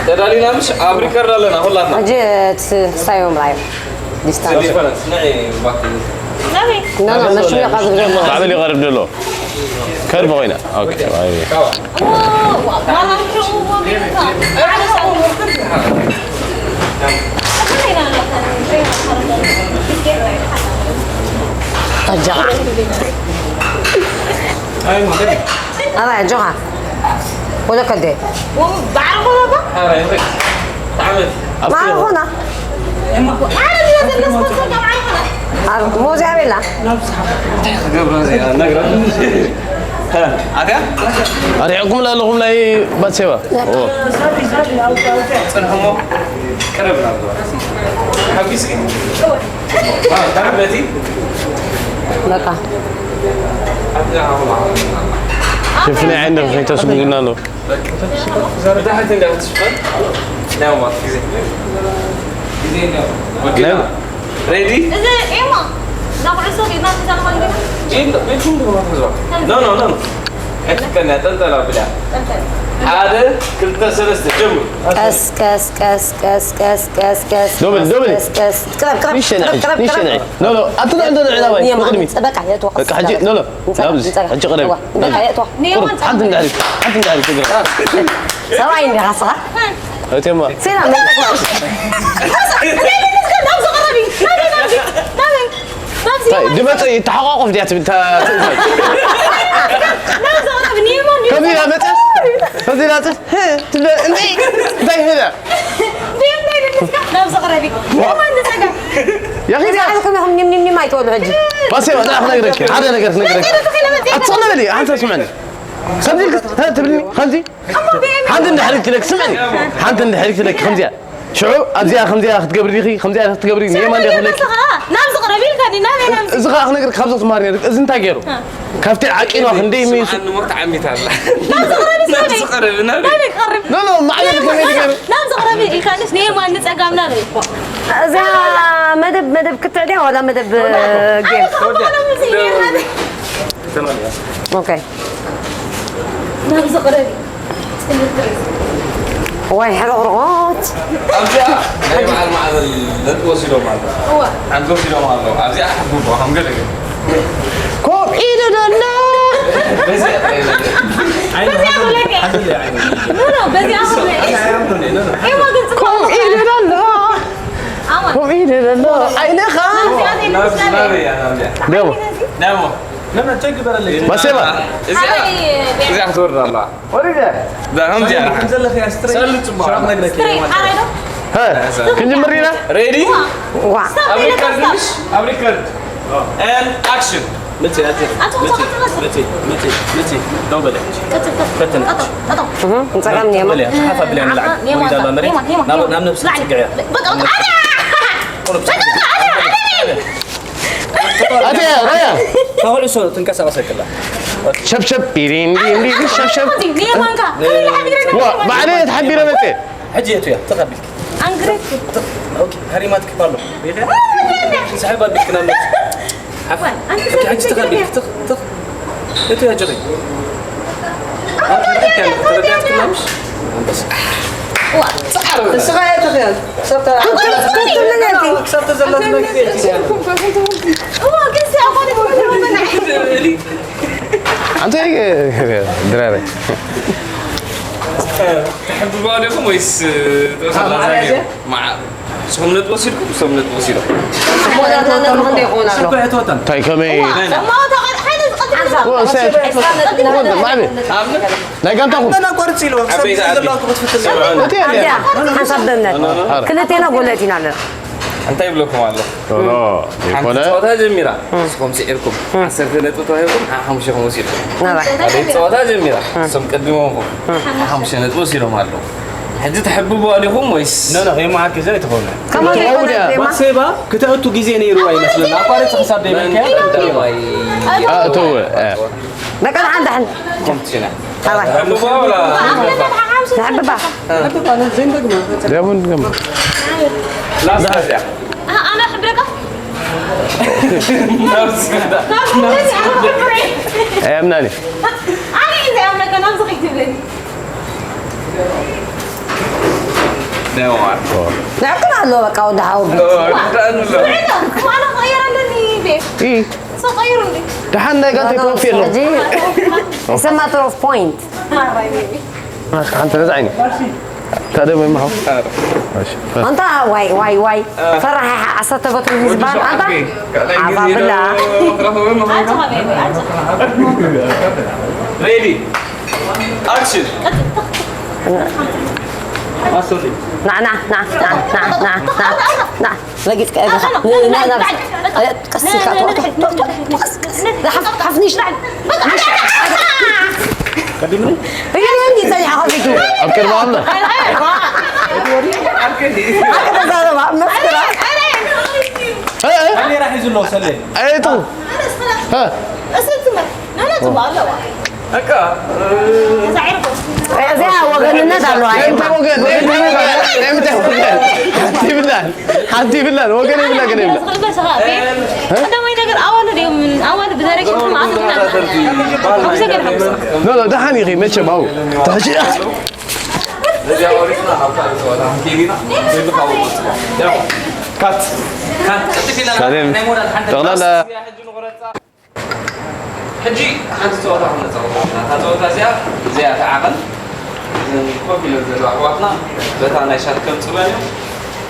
ተዳሊና፣ ምሽ ኣብ ሪከርድ ኣለና ኩላትና። ሕጂ እቲ ክሳዮም ላይቭ ዲስታንስ። ዲፈረንስ ንዒ ባክ። ኖ፣ ኖ፣ መሽሙ ኢኻ ዝብሎ። ማዕበል ይቐርብ ዘሎ። ከርቢ ኮይና። ኦኬ፣ ማዕበል። ኣጆኻ። ኣባይ ኣጆኻ። ወደ ከደ። ማዕበል። ኣረ፣ ሞዚያ ቤላ። ኣሪዕኩም ላለኹም ናይ ባትሴባ። ኦ። ጽንሕሞ። ቀረብ ናብ ሓጒስኪ። አ፣ ቀረብ በቲ። በቃ። ሽፍኒ ዓይንኺ ከይተስጉግና ኣሎ። ብታሕቲ እንዳትሽፈን። ናይ ሞት ግዜ። ግዜ እንዳው። ወዲና። ናይ ሬዲ? እዚ ኤማ፣ እዛ ኩዕሶ ጌርና ክንዛረብ ኣለና። ጌም፣ ቤትኩም ድማ ትሕዝዋ። ኖ፣ ኖ፣ ኖ፣ ኖ። ኣይትፍቀድና፣ ጠልጠል ኣብላ። ጠልጠል። ሓደ፣ ክልተ፣ ሰለስተ፣ ጀምሩ። ቀስ፣ ቀስ፣ ቀስ። ዶብል፣ ዶብል። ቀስ፣ ቀስ። ቅረብ፣ ቅረብ፣ ንእሽተይ ንዕድ፣ ቅረብ፣ ቅረብ፣ ንእሽተይ ቅረብ። ንዕድ። ኖ፣ ኖ፣ ኣቲ ንዕድ፣ ንዕድ፣ ኣባይ፣ ንየማን፣ ንቕድሚት። በቃ፣ የእትዋ፣ በቃ፣ ሕጂ፣ ኖ፣ ኖ፣ ንጸጋ፣ ናብዚ፣ ንጸጋ። ሕጂ ቅረብ። እዋ፣ በቃ፣ የእትዋ። ንየማን፣ ሓንቲ እንዳሕሪት፣ ሓንቲ እንዳሕሪት፣ ትግረ። ሰብኣይ እንዲኻ ንስኻ? እቴማ። ሴና፣ መን ተግባር? ናብዚ ቅረቢ፣ ናበይ፣ ናበይ፣ ናበይ? ናብዚ ታይ፣ የማን። ድመፀ ይተሓቋቆፍ ድያ ትብል፣ ታ-፣ ትእዛዝ። ናብዚ ቅረቢ፣ ንየማን፣ ከምዚ ኢላ መፅያስ? ከምዚ ኢላ መፅያስ? ህ፣ ትብለ፣ እንዴ? እንታይ ኢላ? እንዴ፣ እንታይ ኢላ? ናብዚ ቅረቢ። ዋ። ንየማን፣ ንጸጋ። ያኺ፣ ንስኻ ኒም፣ ኒም፣ ኒም ኣይትበሉ ሕጂ። ባሴ፣ ወላ ክነግረኪ፣ ሓደ ነገር ክነግረኪ። እንታይ ኢላ መፅያ? ኣትስቕነ በሊ፣ ኣንተ ስምዕኒ። ከምዚ ኢልክ፣ ህ፣ ትብልኒ፣ ከምዚ? ሓንቲ እንድሕር ኢልክለክ፣ ስምዕኒ። ሓንቲ እንድሕር ኢልክለክ፣ ከምዚኣ። ሽዑ ኣብዚኣ ከምዚኣ ክትገብሪ ዲኺ፣ ከምዚኣ ክትገብሪ፣ ንየማን ዲኺ ክትብለኪ። ናብዚ ቅረቢ ኢልካኒ፣ ናበይ ናብዚ? እዚ ኸኣ ክነግርክ ካብዛ ትመሃር ነይርክ። እዚ እንታይ ገይሩ? እ። ካብቲ ዓቂኑ ክንደይ ሚሱ። ስምዓኒ እሞ ተዓሚታ ኣላ። ናብዚ ቅረቢ ናበይ? ናብዚ ቅረቢ፣ ናበይ? ናበይ ክቐርብ? ኖ፣ ኖ፣ ማዕበል ከመይ ትገብሪ? ናብዚ ቅረቢ ኢልካንስ ንየማን ንጸጋም ናበይ? እዛ መደብ፣ መደብ ክትዕ ድያ ዋላ መደብ፣ እ፣ ጌም? ኣነ ክቐበሎም እዚ እየ። ኦኬ። ናብዚ ቅረቢ። ዋይ፣ ሕርቕርቖት። ኣብዚኣ ናይ በዓል ማዕበል ነጥቢ ወሲዶም ኣለዉ። እዋ። ሓንቲ ወሲዶም ኣለዉ። ኣብዚኣ ሕጉ ከም ገለ ገለ። ኮፍ ኢሉ ዘሎ። በዚኣ፣ በዚኣ ክብለካ። ሓንቲ፣ ሓንቲ። ኖ፣ ኖ፣ በዚኣ ክብለካ። ኣይ፣ ኣይ፣ ኣይ፣ ኣይ፣ ኣይ። ኤማ ግን ጽቡቕ ኮፍ ኢሉ ኣሎ። ኣማ። ኮፍ ኢሉ ዘሎ። ኣይንኻ። ናብዚኣ ዘይንስታለ። ናበይ እያ፣ ናብዚኣ? ደሞ። ደሞ። ባሴባ። እዚኣ፣ ኣይ፣ እዚኣ ክትወርድ ኣለዋ። ወሪደ። ዳ፣ ከምዚኣ። ከም ዘለኺ እያ፣ ስትሬት። ሰሉ ጽቡቕ። ስራሕ ነግረኪ ስትሬት፣ ማለት። ኣራይ ዶ? ሀ፣ ክንጅምር ኢና? ሬዲ? ዋ። ኣብ ሪከርድ ምሽ? ኣብ ሪከርድ። And action። ምጺ፣ ኣቲ፣ ኣቶ፣ ምጺ፣ ኣቶ፣ ኣቶ። ምጺ፣ ምጺ፣ ምጺ። ደው በለ። ቀጥል፣ ቀጥል። ፈትን። ቀጥል፣ ቀጥል። እህ፣ ንጸጋም ንየማን። በልያ፣ ሓፍ ኣብልያ ንላዕሊ። ንየማን፣ ወሪዳ ኣላ መሬት። ንየማን፣ ናብ፣ ንየማን። ናብ ነብሲ ላዕሊ። ጽግዕያ። በቃ፣ በቃ፣ ኣነ፣ ኣነ፣ ኣነ፣ ኣነ። ኣነ። ኣተ፣ ራያ። ካብ ኩዕሶ ትንቀሳቐሰክላ። ሸብሸብ፣ ቢሪን፣ ቢሪን፣ ቢሪን፣ ሸብሸብ። ንየማንካ። ዋ፣ ባዕለይ ተሓቢረ መጤ። ሕጂ የቱ እያ? ትኽ ኣቢልኪ። ኣንግረቱ። ትኽ፣ ኦኬ፣ ሃሪማትኪ ኣሎ። ሪኢኺ? ስሕብ ኣቢልኪ ናብ ነብሲ። ሓፍ። ዋይ፣ ኣንቲ ኦኬ፣ ሕጂ ሰብ ትኽ ኣቢልኪ። ትኽ፣ ትኽ። የቱ እያ ጅሪ? ተረዲኣትኪ ላምሽ? ኣንበሳ። ዋ፣ ጻዕር። እስኻ እያ ትኽእል። ክሳብ ተ-፣ ክሳብ ተዘላትና ግዜ እያ ትኽእል። እዋ፣ ግን ሲያኾን ይኮን። ኣንተ ድራረ። ትሕብብዋ ዲኹም ወይስ፣ እ፣ ተወሰነ ኣማርያ ዛጊ? እዚኣ? መዓ-፣ ንስኹም ነጥቢ ወሲድኩም፣ ንሶም ነጥቢ ወሲዶም። ሞዳትና ነጥቢ ክንደይ ይኸውን ኣሎ? ሽኮ እሕትወተን። እንታይ ከመይ? እዋ፣ እሞ ተቐ-፣ ሓይሊ ዝቐድም ኣሎ። ወ-፣ ሰ-፣ ማዕበ። ናይ ጋንታኹም። ኣንተና ቆርጽ ኢልዎም፣ ሰብ ዓበይቲ ዓዲ። ዘለዋ ክፉት ፍትን። ሰብኣን። እቲ ኣያ። ኣብዚኣ፣ ሓንሳብ በእምነት። ኣረ። ክልቴና ጎል ኣእቲና ኣለና። እንታይ ይብለኩም ኣሎ? ኖ፣ ኖ፣ ሓንቲ ይኮነ። ጸወታ ጀሚራ፣ ንስኹም ስዒርኩም፣ ዓሰርተ ነጥቢ ተዋሂብኩም፣ ሓሙሽተ ኢኹም ወሲድኩም። ናባይ። ካልኣይቲ ጸወታ ጀሚራ፣ ንሶም ቀዲሞምኩም፣ ሓሙሽተ ነጥቢ ወሲዶም ኣለዉ። ሕጂ ትሕብብዋ ዲኹም ወይስ? ኖ፣ ኖ፣ ከይመሃር ክዘን ኣይትኾነ። ከማን ትወው ድያ? ይኾነ ዜማ? ማሴባ ክተእቱ ግዜ ነይርዋ ይመስለና። ኣቋሪጽ ክሳብ ደይበልከ? መን ቀዳማይ? ኣእትው፣ እ። በቃ፣ ደሓን፣ ደሓን። ኮምፕቲሽን። ኣባይ። ትሕብብዋ ወላ? ንሕብባ። ንሕብባ፣ ዘይንደግማ። ደቡን ደግማ። ላስት እያ። ኣነ ክሕብረካ? ኣየምናን እዩ። ንዕቅን ኣሎ በቃ ወዲ ሓወቢ። ኢ፣ ደሓን ናይ ጋንተ ተወፊ ኣሎ። It's a matter of point. ሓንቲ ነዛ ዓይኒ ታደ ወይ ማሁ። ኣንታ ዋይ ዋይ ዋይ ፈራሕ ዓሰርተ በትሪ ዝበሃል ኣንታ ዓፋፍላ Ready. Action. ናዕና ናዕና ናዕና ናዕና ለጊጽካ ኢኻ ቀስ ኢልካ ሓፍኒሽ ኣብ ቅድሚ ኣሎ። ተዛረባ መስክራ ካሜራ ሒዙ ኣሎ ሰለ። ኣይቱ እዚኣ ወገንነት ኣለዋ እንታይ ወገን እንታይ ወገን እንታይ ወገን ሓንቲ ይብላል ሓንቲ ይብላል ወገን ይብላ ገለ ይብላ ቀዳማይ ነገር ኣዋልድ እዮም ኣዋልድ ብዳይሬክሽን ኖ ኖ ደሓን ኢኺ መቸም ኣው ተሕጂ ጠቕላላ ሕጂ ሓንቲ ፀወታ ክነፃወት ኣለና። እታ ፀወታ እዚኣ እዚኣ እታ ዓቐን እዘን ኮፍ ኢለን ዘለዋ ኣሕዋትና በታ ናይ ሻት ከምፅለን እዮም።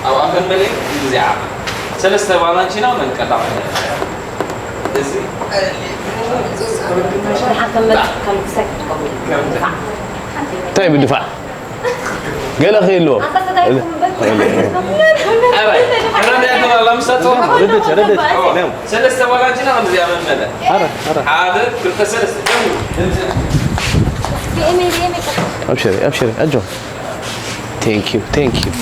ኣብኣ ከንመልእ እዚኣ ዓቐን ሰለስተ ባላንቺና መን ቀዳማይ እዚ እንታይ ብድፋዕ ገለ ክህልዎ ሰለስተ ባላንቺና ከምዚኣ መመለ ሓደ ክልተ ሰለስተ ጀምሩ ኣብሽሪ ኣብሽሪ ኣጆ thank you thank you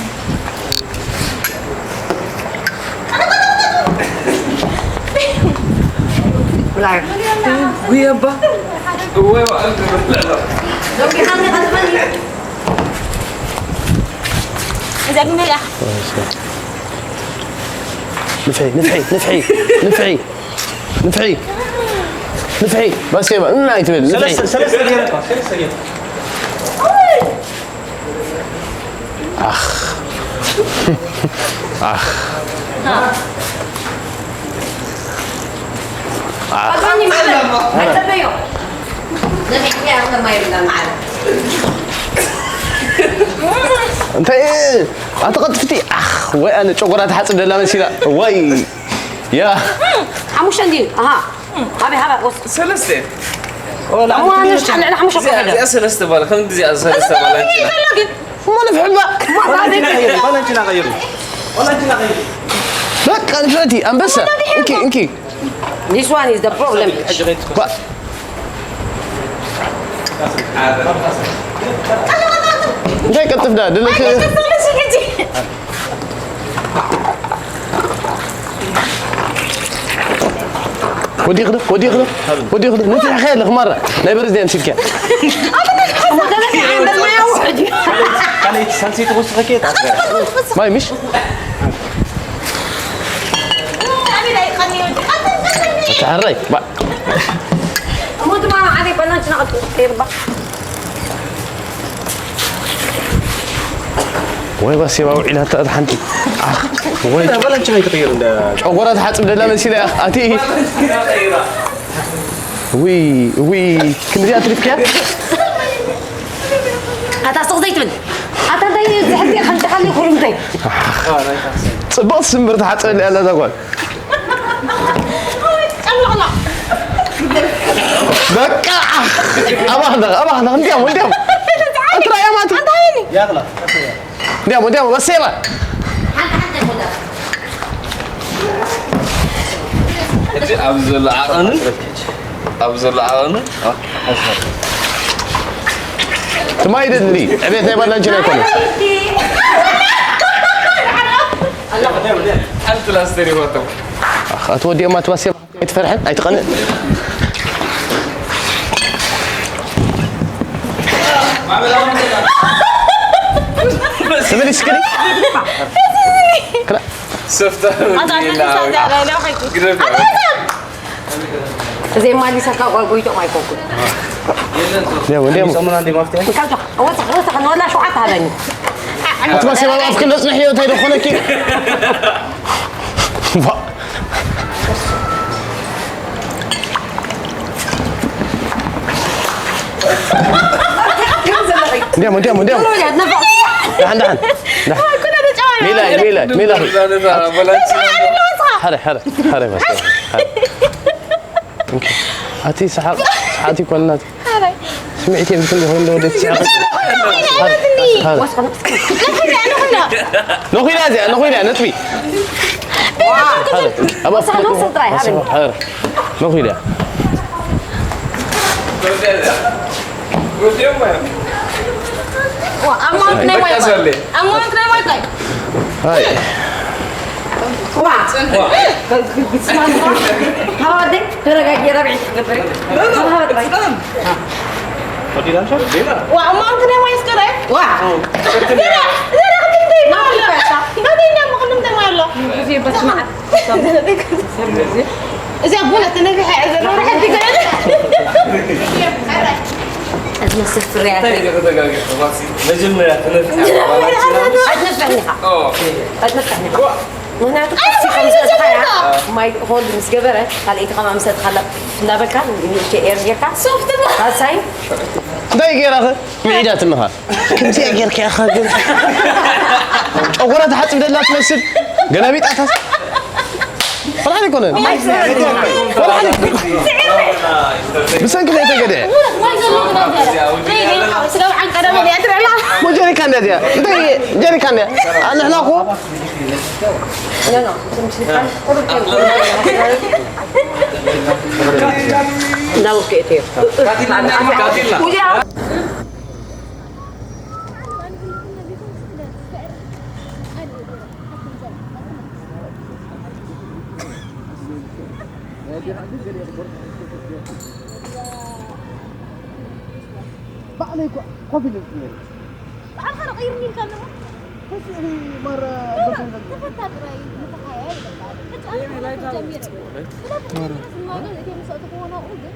ጉየባ እወ በዓል ትብል ንፍሒ ንፍሒ ንፍሒ ንፍሒ ንፍሒ ንፍሒ ባስኬባ እና ኣይትብል ንፍሒ ሰለስተ ሰለስተ ገይረ እኮ ሰለስተ ገይረ ኣኽ ኣኽ እንታይ ኣተቐጥፍቲ ኣኽ ወይ ኣነ ጨጎራ ትሓፅብ ደላ መሲላ ወይ ያ ሓሙሽተ እንድዩ ኣሃ ኣበይ ሃባ ወስ ሰለስተ እሞ ኣነ ልዕሊ ሓሙሽተ እኮ ሄደ እዚኣ ሰለስተ ባል ከም ጊዜ ሰለስተ ባል እሞ ንፍሕባ ባላንቺና ቀይሩ ባላንቺና ቀይሩ በቃ ንፍረቲ ኣንበሳ እንኪ እንኪ This one is the problem. እንታይ ቀልጥፍ ዳ ድልክ ወዲኽዶ ወዲኽዶ ወዲኽዶ ንፍሕኸ ኣለኽ ማራ ናይ በርዝደይ ኣምሲልክያ ካልኣይቲ ሳልሰይቲ ክወስኸ ከየት ማይ ምሽ ተሓራይ እሞ ድማ ዓበይ ባናንችና ቀጥታ ይርባ ወይ ባሴባ ውዒላታ እታ ሓንቲ ወይ ባላንቺና ይተቀየር እንደ ጨጎራ ትሓፅብ ደላ መሲለ ኣቲ ውይ ውይ ክንዚኣ ትሪፍክያ ኣታ ስቕ ዘይትብል ኣታ እንታይ ዝሕቲ ከምቲ ካልእ ኩሉ እንታይ ፅብቕቲ ስምብር ትሓፅበሊ ኣላ እዛ ጓል በቃ ኣባኽና ኣባኽና እንዲያም እንዲያም እንትና ያማቲ ያቕላ እንዲያም እንዲያም በሴባ ሕጂ ኣብዚ ዘሎ ዓቐንን ኣብዚ ዘሎ ዓቐንን ትማይ ደሊ ዕቤት ናይ ባላንችን ኣይኮነ ሓንቲ ላስተር ይወጥም ኣትወዲኦም ኣትባሴባ ኣይትፈርሐን ኣይትቐንእ ተመሊስክኒ ክላ ሰፍታ ኣታ ኣታ ግደፍ። እዘይ ማሊሰካ ጓል ጎይቶም ኣይኮንኩን። ደሞ ደሞ ጾምና እንዴ ማፍትያ? ካልካ ወጽ ወጽ ንወላ ሸውዓተ ሃበኒ። ኣትማ ሰባብ ኣፍክን ለጽንሕ እዮ እንታይ ደኾነኪ? እንዲያም እንዲያም እንዲያም ደሓን ደሓን ደሓን። ሚላ ሚላ ሚላ ሓረ ሓረ ሓረ ሓረ። ኣቲ ሰሓቕ ሰሓቲ ኮልናት ስምዒት የብልክን ይኸውን ዶ ወደ ትስሓቕ። ነኺዳ እዚኣ ነኺዳ ነጥቢ። ኣብ ኣፍክን ነኺዳ። ኣማውንት ናይ ዋይፋይ ኣማውንት ናይ ዋይፋይ። ዋ ተረጋጊ ረብዒ ክትገብር። ዋ ኣማውንት ናይ ዋይስ ገረ ዋ ዘራ ዘራ ክትንደይ ማሎ። ናተይ እንዳሞ ክልምተ ማሎ። እዚ በስማዕ እዚኣ ቡና ተነፊሐ እያ ዘለዋ። ሕጂ ገለ። ኣዝመስል ፍርያት። እንታይ ኢለ ከተጋግር ተባሲ? መጀመርያ ተነፊሐ። ኣይትነፍሕን ኢኻ። ኦ። ኣይትነፍሕን ኢኻ። ምኽንያቱ ኣነ ከሲ ከም ባዕሉ ዝሰጥኻያ፣ ጀመርካ። ማይ ሆልድ ምስ ገበረ፣ ካልኣይቲ ከማ ምስ ሰጥኻላ እንዳበልካ፣ ንእሽተይ ኤር ጌርካ። ሶፍት ማ- ሳሳይ። እንታይ ጌራኸ? ምዒዳት እንኻ። ከምዚኣ ጌርካ ኢኻ ግን። ጨጎራ ትሓጽብ ደላ ትመስል። ገላቢጣታስ። ወላ ኣይኮነን። ወላ ኣይኮነን። ብሰንኪ ዘይተገድዐ። ሞ ጀሪካን እንድያ እዚኣ። እንታይ ጀሪካን እንድያ? ንሕና እኮ እንዳወቅእት እዩ። ባዕለይ እኮ ኮፍ ኢለ ነይረ። ባዕልኻ ዶ ቀይርኒ ኢልካ ኣለኻ? ተስእሊ ማራ ተፈታ ጥራይ ንተሓያ ይበቃ። ሕጂ ኣነ ክነግር ጀሚረ። ስለዚ ማራ። ዝማገ እቲ ምስ ኣእተኽዎ ናብኡ ግን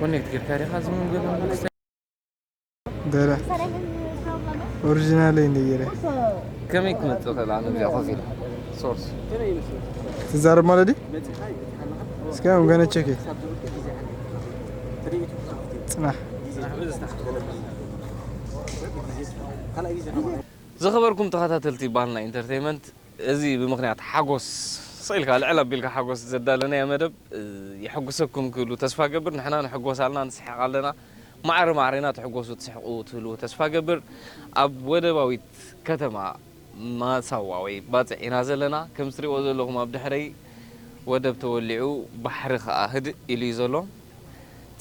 ኮኔክት ጌርካ ዲኻ ዝምንገሉ? ደረ ኦሪጂናል እንደ ገረ ከመይ ክመጽእ ይኽእል? ኣነ እዚኣ ኮፍ ኢለ ሶርስ ትዛረብ ማለት ድዩ? እስከ I'm gonna check it. ጽናሕ። ዝኸበርኩም ተኸታተልቲ ባህልና ኢንተርቴይመንት፣ እዚ ብምኽንያት ሓጎስ ስቕ ኢልካ ልዕል ኣቢልካ ሓጎስ ዘዳለናዮ መደብ፣ እ፣ የሐጉሰኩም ክብሉ ተስፋ ገብር። ንሕና ንሕጎስ ኣለና፣ ንስሕቕ ኣለና። ማዕረ ማዕረ ኢና፣ ትሕጎሱ፣ ትስሕቑ፣ ትህልዉ ተስፋ ገብር። ኣብ ወደባዊት ከተማ ማሳዋ ወይ ባጽዕ ኢና ዘለና። ከም እትሪእዎ ዘለኹም ኣብ ድሕረይ ወደብ ተወሊዑ ባሕሪ ከኣ ህድእ ኢሉ እዩ ዘሎ።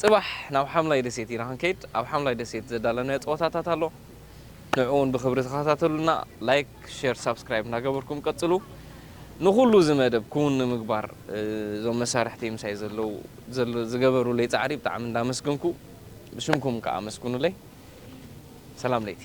ጽባሕ ናብ ሓምላይ ደሴት ኢና ክንከይድ። ኣብ ሓምላይ ደሴት ዘዳለናዮ ጸወታታት ኣሎ። ንዕኡ እውን ብኽብሪ ተኸታተሉና። ላይክ፣ ሼር፣ ሳብስክራይብ እናገበርኩም ቀጽሉ። ንኹሉ እዚ መደብ ክውን ንምግባር፣ እ፣ እዞም መሳርሕቲ ምሳይ ዘለዉ፣ ዘለ-፣ ዝገበሩለይ ጻዕሪ ብጣዕሚ እንዳመስገንኩ፣ ብሽምኩም ከኣ ኣመስግኑለይ። ሰላም ለይቲ።